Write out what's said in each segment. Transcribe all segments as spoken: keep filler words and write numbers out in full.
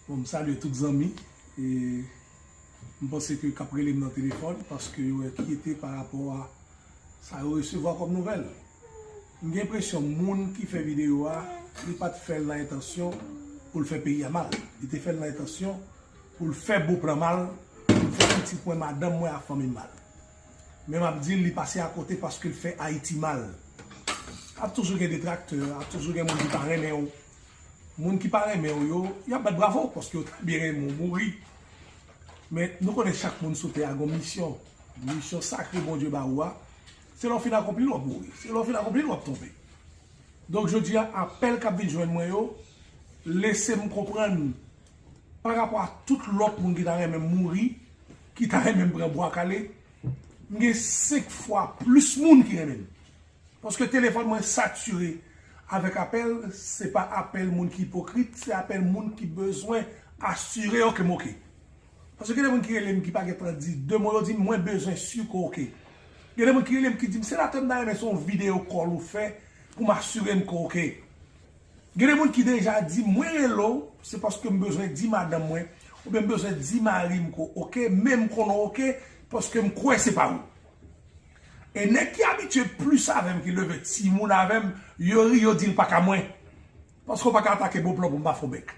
Bon, m salye tout zanmi. E m panse ke k ap rele m nan telefòn paske yo enkyete pa rapò a sa yo resevwa kòm nouvèl. M gen enpresyon moun ki fè videyo a, li pa t fè l nan entansyon pou l fè peyi a mal. Li te fè l nan entansyon pou l fè Beauplan mal, pou l fè pitit mwen, madanm mwen ak fanmi m mal. Men m ap di l, li pase akote paske l fè Ayiti mal. Ap toujou gen detraktè, ap toujou gen moun ki pa renmen w. Moun ki pa renmen w yo, y ap bat bravo paske yo ta byen renmen w mouri. Men nou konnen chak moun sou tè a gon misyon. Misyon sakre Bondye ba ou a, se lè w fin akonpli l w ap mouri. Se lè w fin akonpli l w ap tonbe. Donk jodi a, apèl k ap vin jwenn mwen yo, lese m konprann pa rapò a tout lòt moun ki ta renmen m mouri, ki ta renmen m pran bwa kale, m gen senk fwa plis moun ki renmen m. Paske telefòn mwen satire avèk apèl, se pa apèl moun ki ipokrit, se apèl moun ki bezwen asire yo ke m oke. Paske gen de moun ki rele m ki pa gentan di de mo, yo di m, "Mwen bezwen si ke w oke." Gen de moun ki rele m ki di m, "Senatè, m ta renmen se yon videyo call ou fè pou m asire m ke w oke." Gen de moun ki deja di m, "Mwen rele w, se paske m bezwen di madanm mwen, oubyen m bezwen di mari m ke w oke, men m konnen w oke, paske m kwè se pa ou." E nèg ki abitye plis avè m, ki leve timoun avè m, yo ri, yo di l pa ka mwen. Paske w pa ka atake Beauplan pou m pa fè w bèk.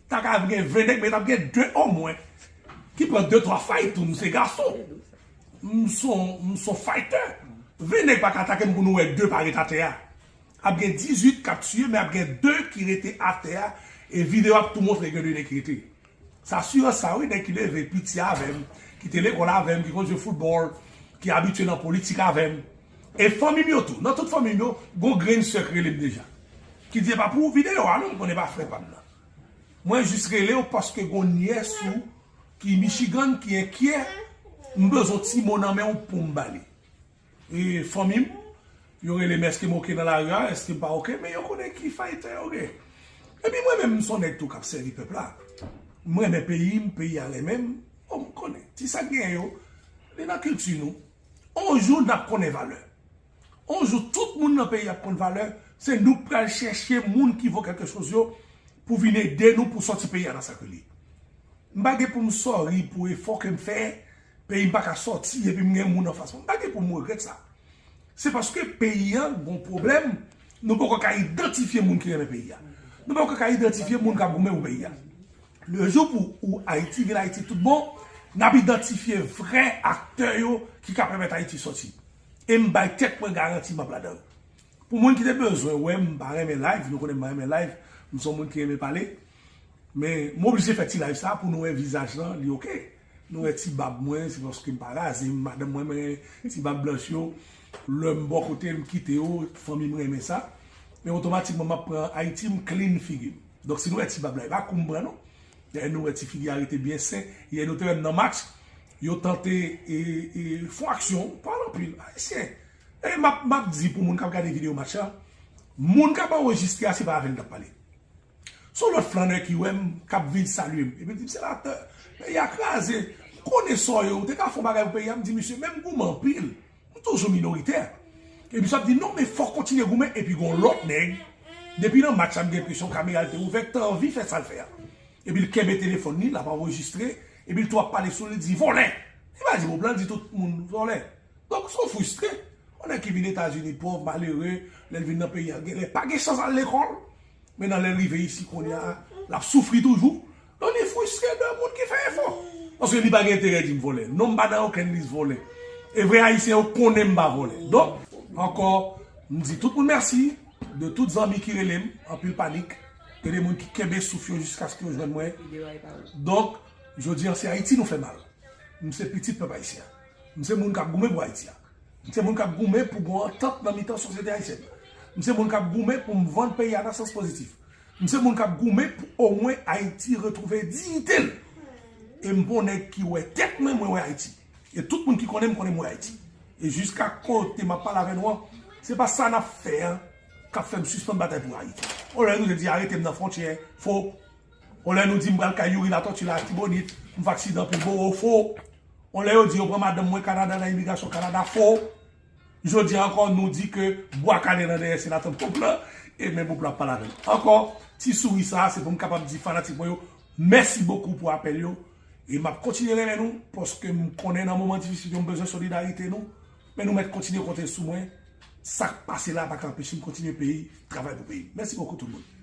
Ta ka gen ven nèg, men t ap gen de omwen ki pran de twa fayton, m se gason. M se yon, m se yon fighter. Ven nèg pa ka atake m pou nou wè de pa ret atè a. Ap gen dizuit k ap tiye, men ap gen de ki rete atè a. E videyo ap tou montre gen de nèg ki rete. Sa si sa wi, nèg ki leve piti avè m, ki te lekòl avè m, ki konn jwe foutbòl, ki abitye nan politik avè m. E fanmi m yo tou, nan tout fanmi m yo, gon grenn sè k rele m deja. Ki di, "E pa pou videyo a non, m konnen pa frè pa m nan." Mwen jis rele w paske gon nyès ou ki Michigan, ki enkyè, m bezwen ti mo nan men w pou m ba li. E fanmi m, yo rele m, "Èske m oke nan lari a? Èske m pa oke?" Men yo konnen ki fighter yo gen. Epi mwen menm, m se yon nèg tou k ap sèvi pèp la. M renmen peyi m, peyi a renmen m. Bon, m konnen. Ti sa k genyen yo, li nan kilti nou. On jou, n ap konnen valè. On jou, tout moun nan peyi ap konn valè. Se nou k pral chèche moun ki vo kèlkechoz yo pou vin ede nou pou sòti peyi a nan sa ke li ye. M pa gen pou m sòri pou efò ke m fè, peyi m pa ka sòti epi m gen moun anfas mwen. M pa gen pou m regrèt sa. Se paske peyi a gon pwoblèm, nou poko ka idantifye moun ki renmen peyi a. Nou poko ka idantifye moun k ap goumen pou peyi a. Le jou pou ou Ayiti vin Ayiti tout bon, n ap idantifye vrè aktè yo ki ka pèmèt Ayiti sòti. E m bay tèt mwen garanti m ap ladan yo. Pou moun ki te bezwen wè m pa renmen live, nou konnen m pa renmen live, m se yon moun ki renmen pale. Men m oblije fè ti live sa pou nou wè vizaj lan, li oke. Nou wè ti bab mwen, se paske m pa raze, madanm mwen renmen ti bab blanch yo. Lè m bò kote m kite yo, fanmi m renmen sa. Men otomatikman m ap pran Ayiti, m clean figi m. Donk si nou wè ti bab la, e pa kou m pran non. Dayè nou wè ti figi a rete byen sen. Yè nou te wè m nan match, yo tante e, e fè yon aksyon, pale anpil. Ayisyen. E m ap, m ap di pou moun k ap gade videyo match la, moun k ap anrejistre a, se pa avè l n ap pale. Se yon lòt flannè ki wè m, k ap vin salye m. Epi l di m, "Senatè, peyi a kraze. M konnen sa w ye, ou te ka fè yon bagay pou peyi a." M di, "Misye, men m goumen anpil. M toujou minoritè." Epi misye ap di, "Non, men fò w kontinye goumen." Epi gon lòt nèg, depi nan match la, m gen enpresyon kamera l te ouvè, k te anvi fè sa l fè a. Epi l kenbe telefòn li, l ap anrejistre, epi l tou ap pale sou li, li di, "Vòlè!" Li pa di Beauplan, li di tout moun, "Vòlè!" Donk, se yon fristre. Yon nèg ki vin Etazini pòv, malere, lè l vin nan peyi a, genlè pa gen chans al lekòl. Men nan lè l rive isi kounye a, l ap soufri toujou. Donk, li fristre de moun ki fè efò. Paske li pa gen enterè di m vòlè. Non, m pa nan okenn lis vòlè. E vrè Ayisyen yo konnen m pa vòlè. Donk, ankò, m di tout moun mèsi de tout zanmi ki rele m, anpil panik. Gen de moun ki kenbe souf yo jiskaske yo jwenn mwen. Donk, jodi a, se Ayiti nou fè mal. M se pitit pèp ayisyen. M se moun k ap goumen pou Ayiti a. M se moun k ap goumen pou gon antant nan mitan sosyete ayisyèn nan. M se moun k ap goumen pou m vann peyi a nan sans pozitif. M se moun k ap goumen pou omwen Ayiti retwouve diyite l. E m pa yon nèg ki wè tèt mwen, mwen wè Ayiti. E tout moun ki konnen m, konnen m wè Ayiti. E jiska kote m ap pale avè nou an, se pa sa n ap fè an k ap fè m sispann batay pou Ayiti. On lè nou te di arete m nan fwontyè, fo. On lè nou di m pral kay Youri Latortue la Latibonit, m fè aksidan Pilbowo, fo. On lè yo di yo pran madanm mwen Kanada nan imigrasyon Kanada, fo. Jodi a ankò, nou di ke bwa kale nan dèyè senatè Beauplan, e men Beauplan ap pale avè m. Ankò, ti souri sa a, se pou m kapab di fanatik mwen yo, Mèsi bokou pou apèl yo. E m ap kontinye renmen nou, paske m konnen nan moman difisil yo, m bezwen solidarite nou. Men nou mèt kontinye konte sou mwen. Sa k pase la pa ka anpeche m kontinye peyi, travay pou peyi. Mèsi bokou tout moun.